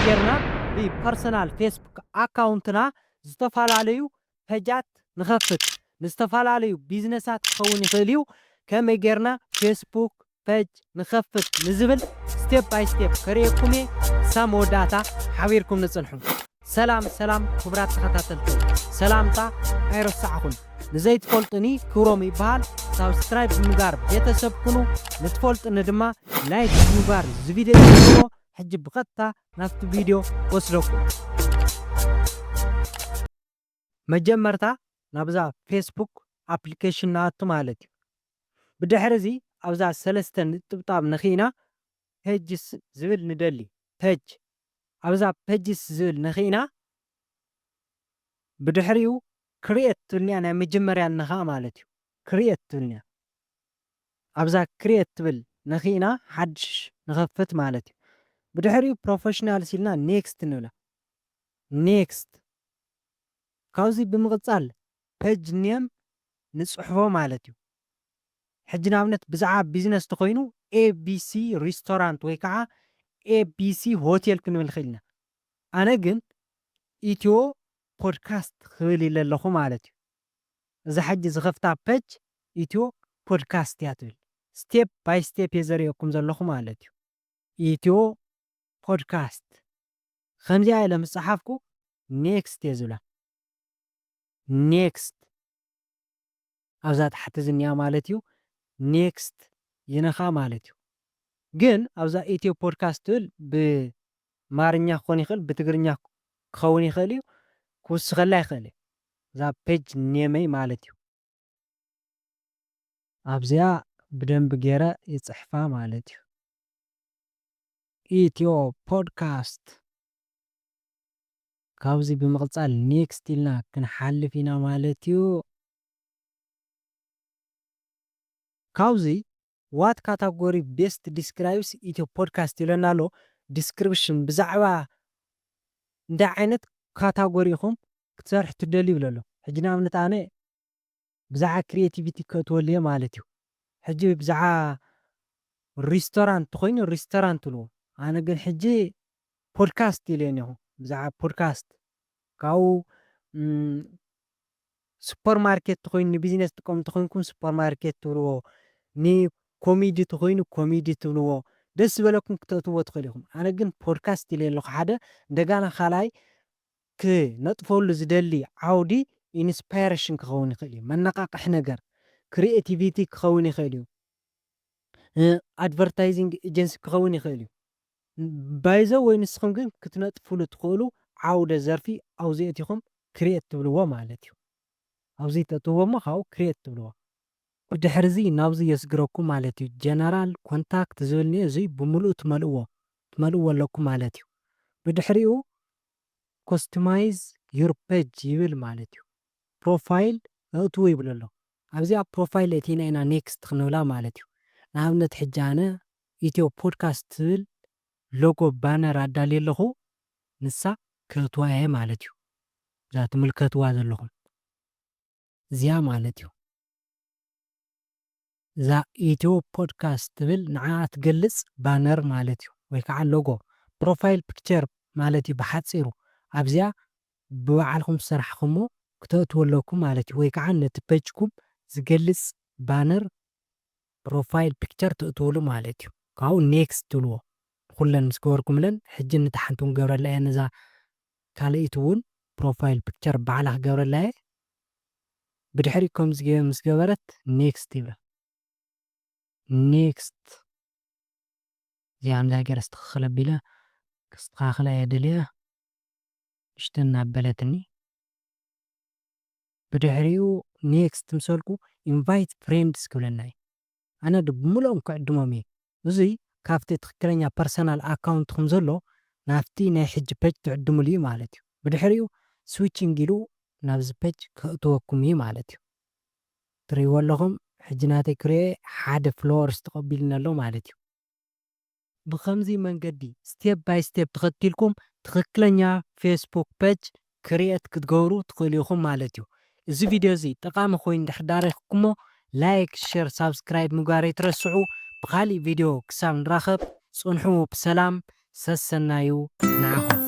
ጌርና ብፐርሰናል ፌስቡክ ኣካውንትና ዝተፈላለዩ ፔጃት ንኸፍት፣ ንዝተፈላለዩ ቢዝነሳት ክኸውን ይኽእል እዩ። ከመይ ጌርና ፌስቡክ ፔጅ ንኸፍት ንዝብል ስቴፕ ባይ ስቴፕ ከርእየኩም እየ። ክሳብ መወዳእታ ሓቢርኩም ንጽንሑ። ሰላም ሰላም ክቡራት ተኸታተልቲ፣ ሰላምታ ኣይረሳዕኹን። ንዘይትፈልጡኒ ክብሮም ይበሃል። ሳብስክራይብ ብምግባር ቤተሰብ ኩኑ፣ ንትፈልጡኒ ድማ ላይክ ብምግባር እዚ ቪድዮ ይጀምርዎ። ሕጂ ብቐጥታ ናብቲ ቪድዮ ወስደኩም። መጀመርታ ናብዛ ፌስቡክ ኣፕሊኬሽን ንኣቱ ማለት እዩ። ብድሕሪ እዚ ኣብዛ ሰለስተ ንጥብጣብ ነኺእና ፔጅስ ዝብል ንደሊ። ፔጅ፣ ኣብዛ ፔጅስ ዝብል ነኺእና ብድሕሪኡ ክሪኤት ትብልንያ ናይ መጀመርያ ንኻ ማለት እዩ። ክሪኤት ትብልንያ። ኣብዛ ክሪኤት ትብል ነኺእና ሓድሽ ንኸፍት ማለት እዩ። ብድሕሪኡ ፕሮፌሽናልስ ኢልና ኔክስት ንብላ። ኔክስት። ካብዚ ብምቕጻል ፔጅ ኔም ንጽሕፎ ማለት እዩ። ሕጂ ንኣብነት ብዛዕባ ቢዝነስ ተኾይኑ ኤቢሲ ሪስቶራንት ወይ ከዓ ኤቢሲ ሆቴል ክንብል ኽእል ኢና። ኣነ ግን ኢትዮ ፖድካስት ክብል ኢለ ኣለኹ ማለት እዩ። እዛ ሕጂ ዝኸፍታ ፔጅ ኢትዮ ፖድካስት እያ ትብል። ስቴፕ ባይ ስቴፕ እየ ዘርእየኩም ዘለኹ ማለት እዩ። ኢትዮ ፖድካስት። ከምዚኣ ኢለ ምስ ጸሓፍኩ ኔክስት እየ ዝብላ። ኔክስት። ኣብዛ ታሕቲ ዝኒኣ ማለት እዩ። ኔክስት ይነኻ ማለት እዩ። ግን ኣብዛ ኢትዮ ፖድካስት ትብል ብማርኛ ክኾን ይኽእል፣ ብትግርኛ ክኸውን ይኽእል እዩ። ክውስኸላ ይኽእል እዩ። እዛ ፔጅ ኔመይ ማለት እዩ። ኣብዚኣ ብደንቢ ገይረ ይጽሕፋ ማለት እዩ። ኢትዮ ፖድካስት። ካብዚ ብምቕጻል ኔክስት ኢልና ክንሓልፍ ኢና ማለት እዩ። ካብዚ ዋት ካታጎሪ ቤስት ዲስክራይብስ ኢትዮ ፖድካስት ኢለና ኣሎ። ዲስክሪፕሽን ብዛዕባ እንታይ ዓይነት ካታጎሪ ኢኹም ክትሰርሑ ትደልዩ ይብል ኣሎ። ሕጂ ንኣብነት ኣነ ብዛዕባ ክሪኤቲቪቲ ከእትወሉ እየ ማለት እዩ። ሕጂ ብዛዕባ ሪስቶራንት ተኾይኑ ሪስቶራንት ትብልዎ። ኣነ ግን ሕጂ ፖድካስት ኢለ እኒኹ። ብዛዕባ ፖድካስት ካብኡ፣ ም፣ ሱፐር ማርኬት ተኾይኑ ንቢዝነስ ትጥቀሙ ተኾይንኩም ሱፐር ማርኬት ትብልዎ፣ ንኮሜዲ ተኾይኑ ኮሜዲ ትብልዎ። ደስ ዝበለኩም ክተእትዎ ትኽእሉ ኢኹም። ኣነ ግን ፖድካስት ኢለ ኣለኹ ሓደ። እንደገና ካልኣይ ክነጥፈሉ ዝደሊ ዓውዲ ኢንስፓይሬሽን ክኸውን ይኽእል እዩ። መነቃቕሒ ነገር፣ ክሪኤቲቪቲ ክኸውን ይኽእል እዩ። እ፣ ኣድቨርታይዚንግ ኤጀንሲ ክኸውን ይኽእል እዩ። ባይዘ ወይ ንስኹም ግን ክትነጥፍሉ ትኽእሉ ዓውደ ዘርፊ ኣብዚ ኣእቲኹም ክሪኤት ትብልዎ ማለት እዩ። ኣብዚ ተእትውዎ እሞ ካብኡ ክሪኤት ትብልዎ። ብድሕሪ እዚ ናብዚ የስግረኩም ማለት እዩ። ጀነራል ኮንታክት ዝብል እኒኦ፣ እዚ ብምሉኡ ትመልእዎ፣ ትመልእዎ ኣለኩም ማለት እዩ። ብድሕሪኡ ኮስቶማይዝ ዩር ፔጅ ይብል ማለት እዩ። ፕሮፋይል ኣእትዉ ይብል ኣሎ። ኣብዚኣ ፕሮፋይል ኣእቲና ኢና ኔክስት ክንብላ ማለት እዩ። ንኣብነት ሕጂ ኣነ ኢትዮ ፖድካስት ትብል ሎጎ ባነር ኣዳልየ ኣለኹ። ንሳ ከእትዋ እየ ማለት እዩ። እዛ ትምልከትዋ ዘለኹም እዚኣ ማለት እዩ። እዛ ኢትዮ ፖድካስት ትብል ንዓኣ ትገልጽ ባነር ማለት እዩ፣ ወይ ከዓ ሎጎ፣ ፕሮፋይል ፒክቸር ማለት እዩ ብሓጺሩ። ኣብዚኣ ብባዕልኹም ዝሰራሕኹሞ ክተእትዎ ኣለኩም ማለት እዩ፣ ወይ ከዓ ነቲ ፔጅኩም ዝገልጽ ባነር ፕሮፋይል ፒክቸር ተእትውሉ ማለት እዩ። ካብኡ ኔክስት ትብልዎ። ኩለን ምስ ገበርኩምለን፣ ሕጂ ነታ ሓንቲ እውን ክገብረላ እየ፣ ነዛ ካልኣይቲ እውን ፕሮፋይል ፒክቸር ባዕላ ክገብረላ እየ። ብድሕሪ ከምዚ ገ-፣ ምስ ገበረት ኔክስት ይብል። ኔክስት። እዚኣ ከምዚኣ ገይረ ኣስተኻኽል ኣቢለ ከስተኻኽላ እየ ደልየ። ንእሽተን እናበለትኒ። ብድሕሪኡ ኔክስት ምስ በልኩ ኢንቫይት ፍሬንድስ ክብለና እዩ። ኣነ ድ-፣ ብምልኦም ክዕድሞም እየ። እዙይ ካብቲ ትኽክለኛ ፐርሰናል ኣካውንትኹም ዘሎ ናብቲ ናይ ሕጂ ፔጅ ትዕድምሉ እዩ ማለት እዩ። ብድሕሪኡ ስዊቺንግ ኢሉ ናብዚ ፔጅ ከእትወኩም እዩ ማለት እዩ። ትርእይዎ ኣለኹም፣ ሕጂ ናተይ ክርእየ ሓደ ፍሎወርስ ተቐቢሉኒ ኣሎ ማለት እዩ። ብኸምዚ መንገዲ ስቴፕ ባይ ስቴፕ ተኸቲልኩም ትኽክለኛ ፌስቡክ ፔጅ ክሪኤት ክትገብሩ ትኽእሉ ኢኹም ማለት እዩ። እዚ ቪድዮ እዚ ጠቓሚ ኮይኑ እንድሕር ዳረኽኩሞ ላይክ፣ ሼር፣ ሳብስክራይብ ምግባር ኣይትረስዑ። ብኻሊእ ቪድዮ ክሳብ ንራኸብ ጽንሑ ብሰላም። ሰሰናዩ ንዓኹም።